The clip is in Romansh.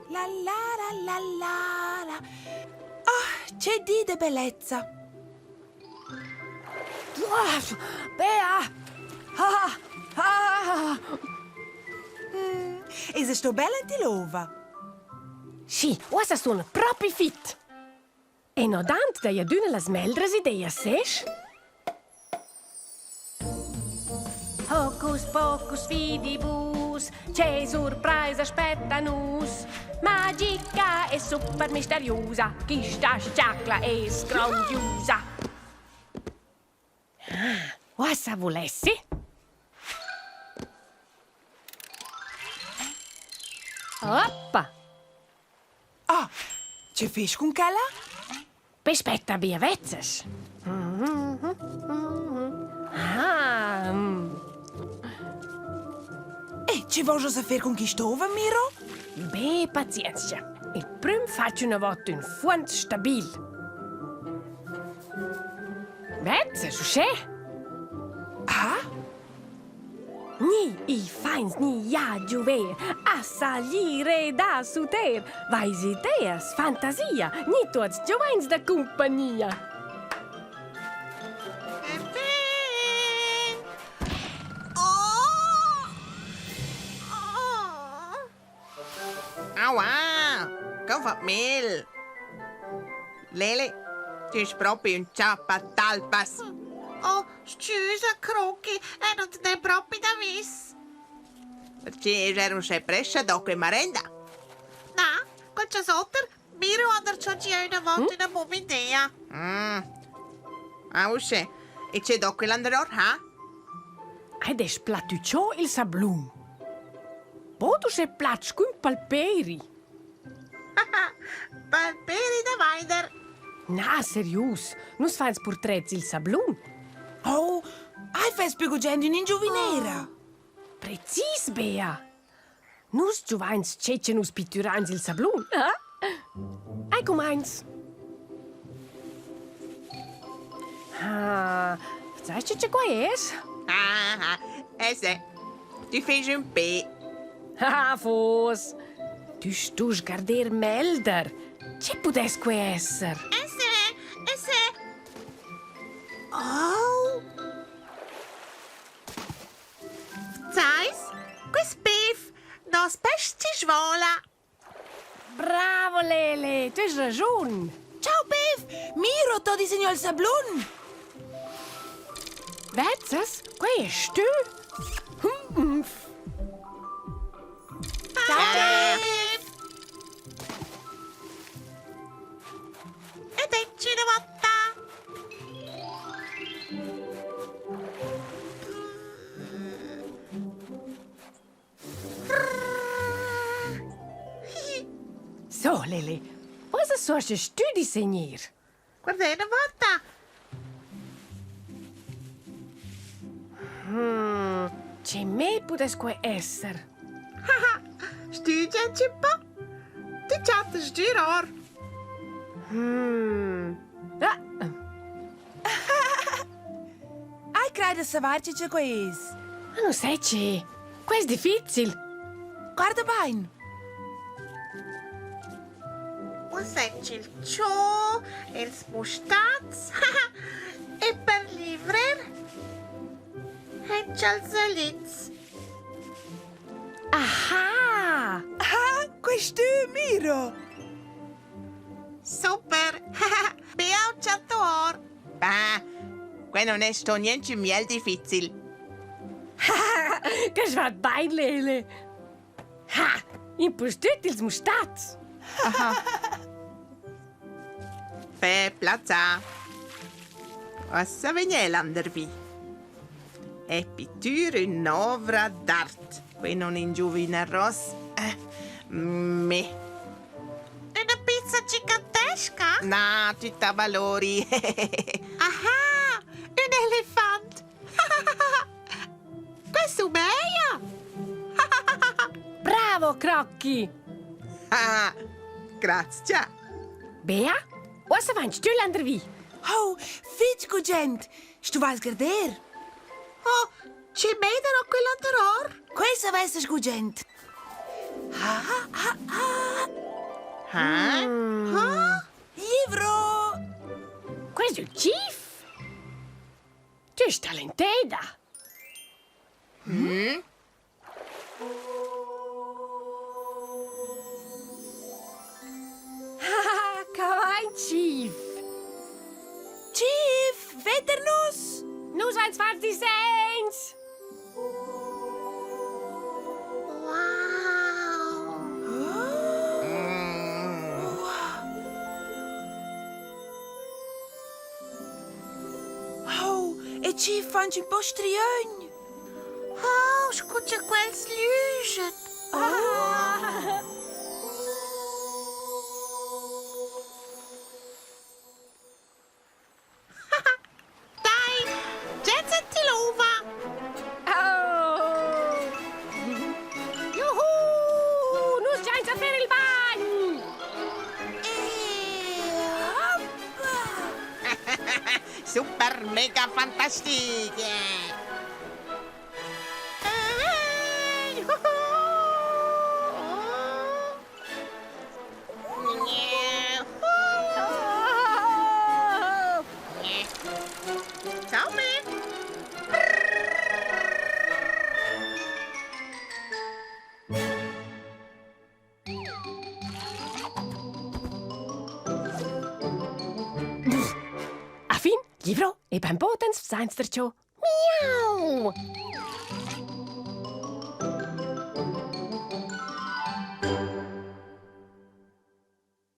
La la la la la la. Oh, che di de bellezza! Bea! Ha, ha! Mm, e se sto bella in l'ova? Sì, uossa sun propi fit. E no dant dai adüna las meglras ideas, sesch? Hocus pocus fidibus, che surpraisa spetta nus. Magica e super misteriosa, quista sciacla es grandiosa. Ah, uossa vulessi? Oppa! Ah, che fais cun quella? Be spetta be vezzas. Ah. E che voglio saper con chi stova, Miro? Be pazienza. Il prüm faccio una volta ün fuond stabil. Vezzas, uschè? Ah? Ni i fains ni ja giuver, a saglire da suter, vais ideas, fantasia, ni tuots giuvens da cumpagnia. Aua! Co fa mel? Lele, tu es propi ün chappa talpas. Oh, scusa, Croqui, e non t'è propi da vis. Perché era uschè prescha dopo e marenda? Na, quel oter, miro andar ciò gia una volta una buona idea. Mm. Ah, uschè. E c'è dopo l'andror, ha? Ed es splattütscho il sablun. Bod uschè plat scu ün palperi. Palperi da vaider. Na, serius, nus fains purtrets il sablun. Oh, hai fes più gugent ün'ingiuvinera. Precis, Bea. Nus giuvains che che nus pittürains il sablun, eh? Ai cumainz. Ah, sai che che quai es? Ah, ah, eh se. Ti fais ün pe. Ah, fos. Tü stust garder melder. Che pudess quai esser? Eh se, eh se. Oh! Sais, quist beef nos pesch chi svola. Bravo Lele, tu has ragiun. Ciao Bev, Miro t'ho disegnò il sablun. Vezzas, quai es tü? Ciao Bev. Ed ecci una volta. So, Lili, uossa suoschast tü disegnir. Guarda una volta. Hmm, che me pudess quai esser? Stügia un po'. Ti chattas girar. Hmm. Ah. Ai crei da savair che che quai es. Ma non sai che. Quai es difficil. Guarda bain. Ussa il cho, ils mustats e per livrer els elits. Aha! Ah, quest è Miro! Super! Beau chattuor! Bah, que non es sto niente miel difficil. Che svat bain, Lele! Ha! Impustüt ils mustats! Caffè plazzà. Uossa vegn el landervi. E pittür ün'ovra d'art. Quei non ingiuvinaros eh, me. Üna pizza gigantesca? Na, tutta valori. Aha, ün elefant. Questo meglio. Bravo, Crocchi! Ah, grazia. Bea, uossa vainst tü landervi. Oh, fich gugent. Stu vais garder? Oh, che meidero quell'anteror? Questa avesses gugent. Ha, ha, ha, ha. Ha? Ha? Livro! Questo è il chief. Tu es talenteda. Mm? Cavain Chief! Chief, veter nus! Nus vains fat disegns! Wow! Oh, e Chief fanch ün po striögn! Oh, scu cha quels glüschan. Oh. Dai, getz ti l'ova. Oh. Juhu! Nus giains a fer il bagn! E hoppa! Super mega fantastic! Ciao, me. A fin, glivro e bainbod ans vzains darcho. Miau!